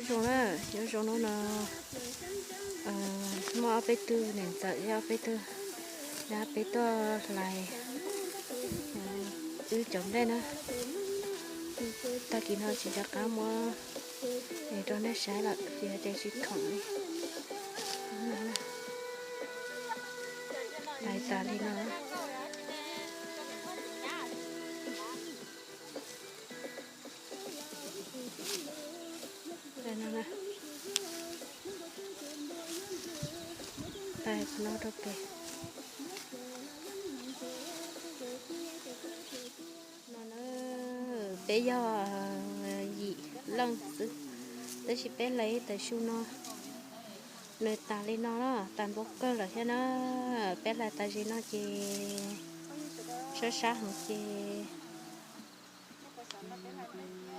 Zoo na, nyob zoo hnub no muaj ob peb tug niam ntxawm thiab ob peb tug dab peb tuaj hlais wb cov nplej na. Tag kis no tsis nco qab muab es rau nej saib lawm ces hais tias tsis khoom li. Hlais tas li no. Hlais no rau pem. No na, peb yog yim leej xwb, tab sis peb hlais ib tawm su no nws tas li no na, tas ntau kawg lawm thiab na. Peb hlais tas zis no ces sab sab heev ces,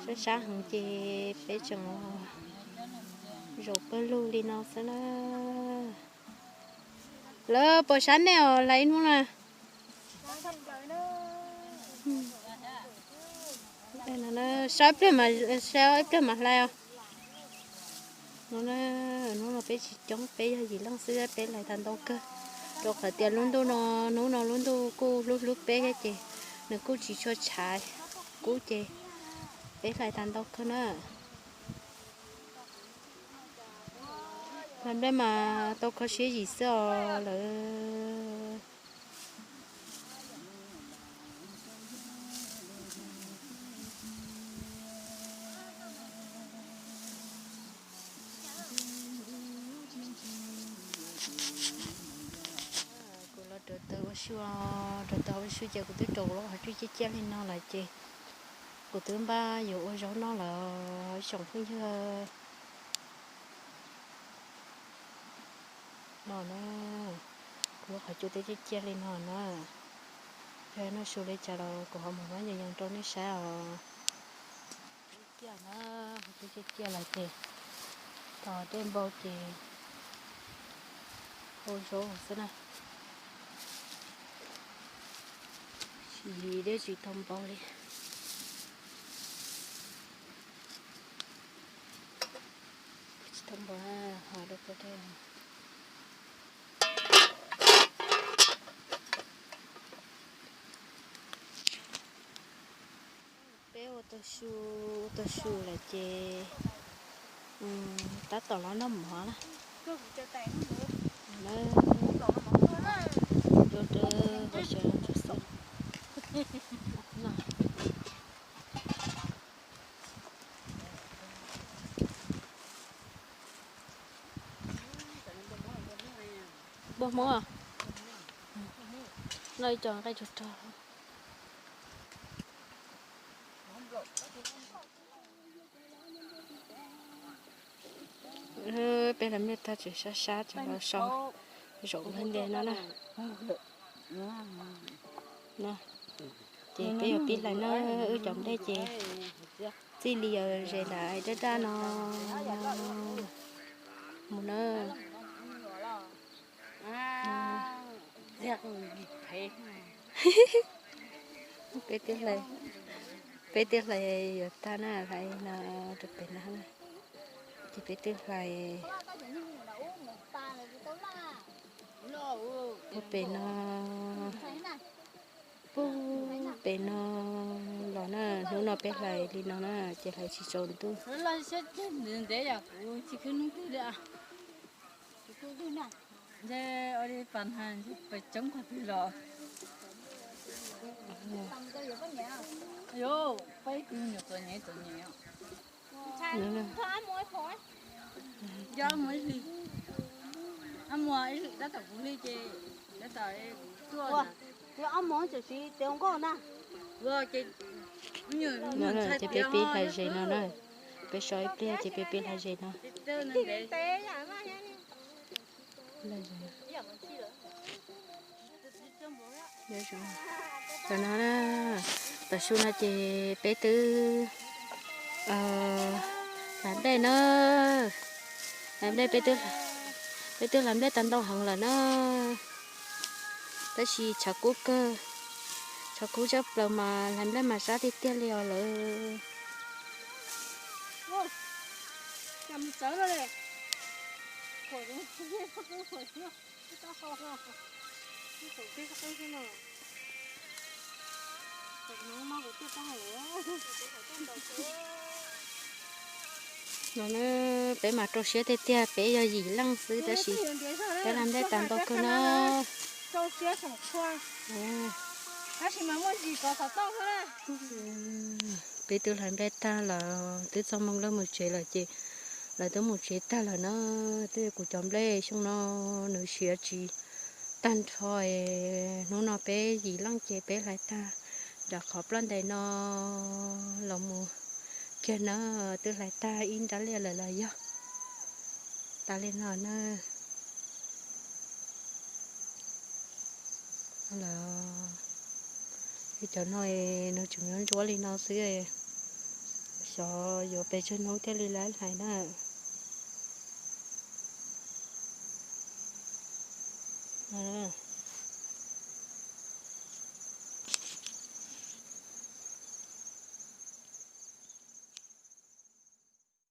sab sab heev ces peb tseem zaum pawg lug li no xwb na. Lawv puas sab nej os hlais ib hnub na? Sab ib pliag mas, sab ib pliag mas hlais os. Hnub no peb tsis coob, peb yog yim leej xwb peb hlais tas ntau kawg. Rau qhov tias lub ntuj no, hnub no lub ntuj kuj hlub hlub peb thiab ces nws kuj tsis tshua tshav kub ces peb hlais tas ntau kawg na. Hlais nplej mas tau kho siab yim xwb os lawv. Kuv los rauv taws ua su, rauv taws ua su ces kuv twb rauv los qhov cub ciaj ciaj li no lawm ces kuv twb npaj yuav ua zaub noj lawm tsoom phooj ywg. No na, kuv lub qhov cub twb ciaj ciaj li no na. Yog noj su li cas los kuv ho mus nyob yees yees rau nej saib os. Ciaj na, qhov cub ciaj ciaj lawm ces tos dej npau ces ua zaub xwb na. Tsis dej tsis tau npau li. Tsis tau npau, ho rau pem dej. Peb ua tau su, ua tau su lawm ces tab tom los noj mov na. Rau rau peb sawv daws xwb. Npua Hmoob, noj ib co nqaij tsug rog. Peb hlais nplej tag tseem sab sab ces los so zaum nplej nte no na. Ces peb yuav pib hlais na, wb cov nplej ces txij li yog zes nram daj daj no mus na. Peb twb hlais, peb twb hlais yuav tag na, hlais no rau pem no na. Ces peb twb hlais puag pem no, puag pem no los na. Hnub no peb hlais li no na, ces hlais tsis tsaus ntuj. No ces peb pib hlais zes no na, peb so ib pliag ces peb pib hlais zes no. Tam no na, tam su no ces peb twb hlais nplej na, hlais nplej, peb twb hlais nplej tau ntau heev lawm na, tab sis tshav kub kawg, tshav kub tshaj plaws mas hlais nplej mas sab tiag tiag li os lawm. Cas mus txawv no le. No na, peb mas rau siab tiag tiag, peb yog yim leej xwb tab sis peb lag nplej tag ntau kawg na. Peb twb lag nplej tag lawm, twb txog moo lawv mus tsev lawm ces lawv twb mus tsev tag lawm na. Twb kuv cov nplej xyoo no nws siav tsis tag nrho es hnub no peb yim leej ces peb hlais tag nram qhov ploj ntais no los mus kiag na. Twb hlais tag ib nrab liaj lawm los yog tas li no na. Lawm, cov no nws tseem yuav ntsuab li no xwb, xyov yuav pes tsawg hnub thiaj li lab hlais na.